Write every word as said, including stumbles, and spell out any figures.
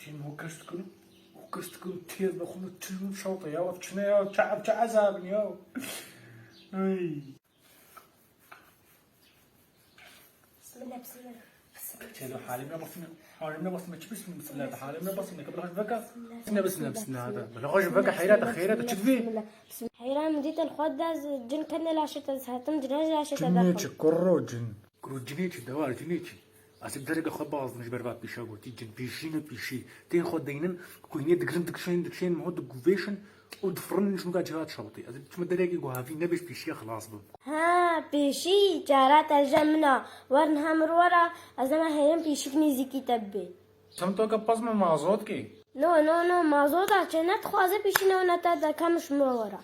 Hû kir dikin, hû kir dikin têz be xwe çi şewte ya, ev çi ne ya, çi ev çi ezabin ya. Ay. Bismillah, bismillah. Çelo halimle basın, halimle basın, çi bismillah, halimle basın, ne kadar hoş baka. Bismillah, bismillah, bismillah. Bela hoş baka, hayrat, hayrat, çi dvi? Heyran min dîtin xwe de cin kene laşê te, ez hatim cina ji laşê te derxim. Cin ne çi, kurro cin. Kurro cin ne çi, dewar cin ne çi. Ez ê dereke xwe bazim ji ber va pîşa gotî, cin pîşî ne pîşî. Tên xwe deynin, ku hînê digirin dikişên, dikişên min ho diguvêşin û difirinin ji min ka cihat şewitî. Ez ê biçime derekê ku havî nebêj pîşiya xilas bim. Ha, pîşî, çara te je min a. Wer niha min were, ez dema hêrim pîşik nêzîkî te bibê. Çem to ke pez me mazot kê? No, no, no, mazota çê ne dixwaze pîşî ne wina te de kemiş min were.